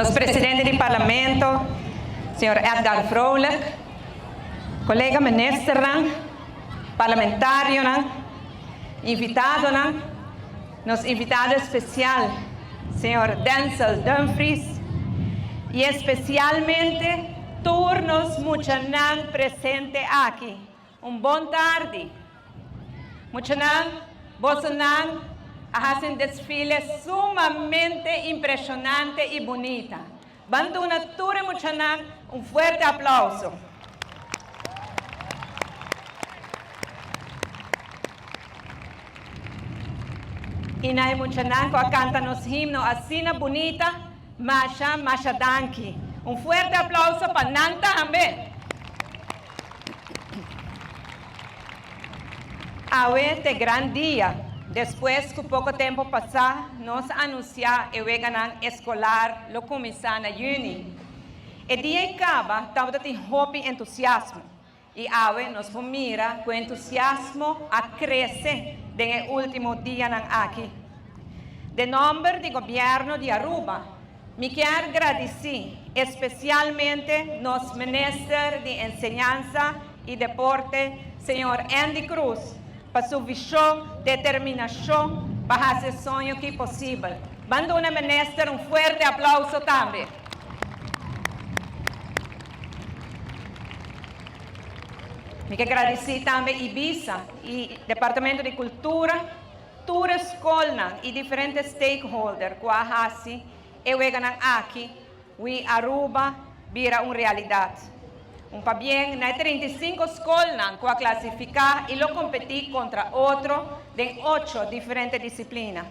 Nos presidente di Parlamento, señor Edgar Vrolijk, colega ministernan, parlamentarionan, invitadonan, nos invitado especial, señor Denzel Dumfries, y especialmente tur nos muchanan presente aki. Un bon tardi. Muchanan, bosonan a hasi un desfile sumamente impresionante y bunita. Ban duna tur e muchanan un fuerte aplauso. Y na e muchanan cu a canta nos himno asina bunita, masha, masha danki. Un fuerte aplauso pa nan tambe. Awe t'e gran dia. Despues ku poko tempu pasá nos a anunsiá e weganan eskolar lo kuminsá na yüni. E dia ei kaba tabata tin hopi entusiasmo i awe nos por mira ku e entusiasmo a krese den e último dianan aki. Den nòmber di gobièrnu di Aruba Mi kier gradici especialmente nos Minister di Enseñansa y Deporte, señor Endy Croes, pa su vision, determinacion pa haci e soño aki posibel. Ban duna Minister un fuerte aplauso tambe. Mi ke gradici tambe Ibisa y Departamento di Cultura. Tur e skolnan i diferente stakeholder ku a hasi e weganan aki wi Aruba bira un realidat. Un pabien na e 35 skolnan ku a klasifiká i lo kompetí kontra otro den ocho diferente disiplina.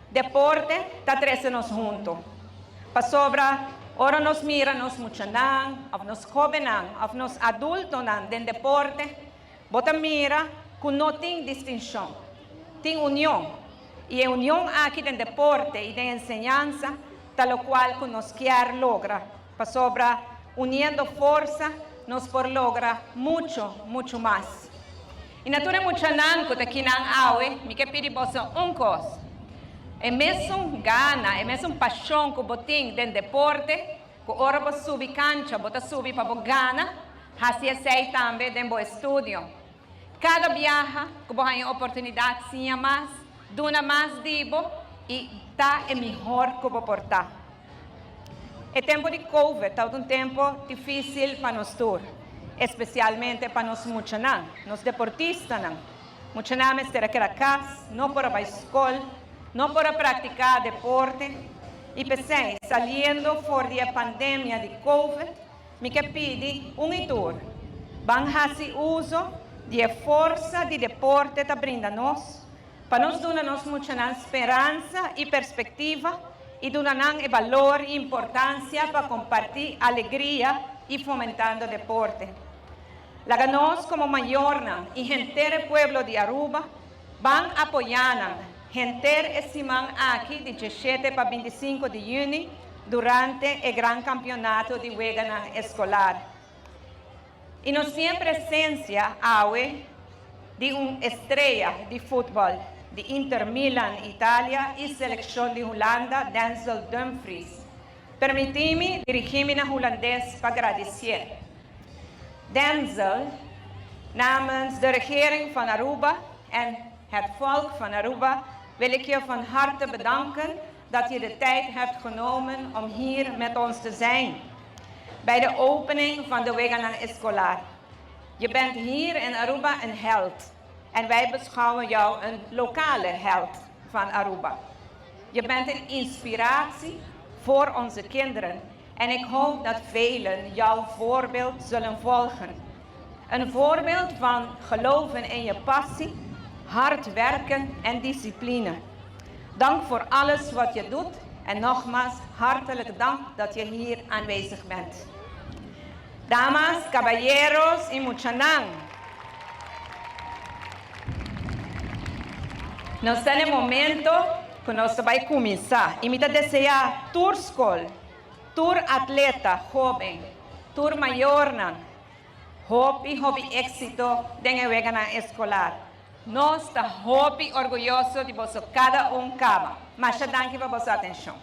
Deporte ta trese nos huntu. Pasobra ora nos mira nos muchanan òf nos hóbennan òf nos adultonan den deporte, Bo ta mira ku no tin distinshon. Tin union. I e union aki den deporte i den enseñansa ta lokual ku nos kier logra, pasobra uniendo forsa nos por logra mucho, mucho mas. I na tur e muchanan ku ta kinan awe, mi ke pidi boso un kos, e mesun gana, e mesun pashon ku bo tin den deporte, Ku ora bo subi kancha, bo ta subi pa bo gana, hasi esei tambe den bo estudio. Kada biaha ku bo haña oportunidat siña mas, duna mas di bo i ta e mihor ku bo por ta. E tempu di Covid tabata un tempu difísil pa nos tur, espesialmente pa nos muchanan, nos deportistanan. Muchanan mester a keda kas, no por a bai skol, no por a praktiká deporte. I p'esei, saliendo for di e pandemia di Covid, mi ke pidi un i tur, ban hasi uso di e forsa di deporte ta brinda nos, pa nos duna nos muchanan speransa i perspektiva i duna nan e balor i importansia pa kompartí alegria i fomentando deporte. Laga nos komo mayornan i henter e pueblo di Aruba ban apoyá nan. Henter e siman aki di diesshete pa bintisinko di yüni durante e gran kampionato di weganan eskolar. I nos tin e presensia awe di un estrea di futbòl di Inter Milan, Italia, i selekshon di Hulanda, Denzel Dumfries. Permití mi dirigí mi na hulandes pa gradisié. Denzel, namens de regering van Aruba en Het volk van Aruba wil ik je van harte bedanken dat je de tijd hebt genomen om hier met ons te zijn bij de opening van de Weganan Escolar. Je bent hier in Aruba een held en wij beschouwen jou een lokale held van Aruba. Je bent een inspiratie voor onze kinderen en ik hoop dat velen jouw voorbeeld zullen volgen. Een voorbeeld van geloven in je passie, hard werken en discipline. Dank voor alles wat je doet en nogmaals hartelijk dank dat je hier aanwezig bent. Damas, caballeros y muchanan. Nos ta na e momento ku nos ta bai kuminsá i mi ta deseá tur skol, tur atleta hóben, tur mayornan, Hopi hopi éxito den e weganan eskolar. Nos ta hopi orguyoso di boso kada un kaba. Masha danki pa boso atenshon.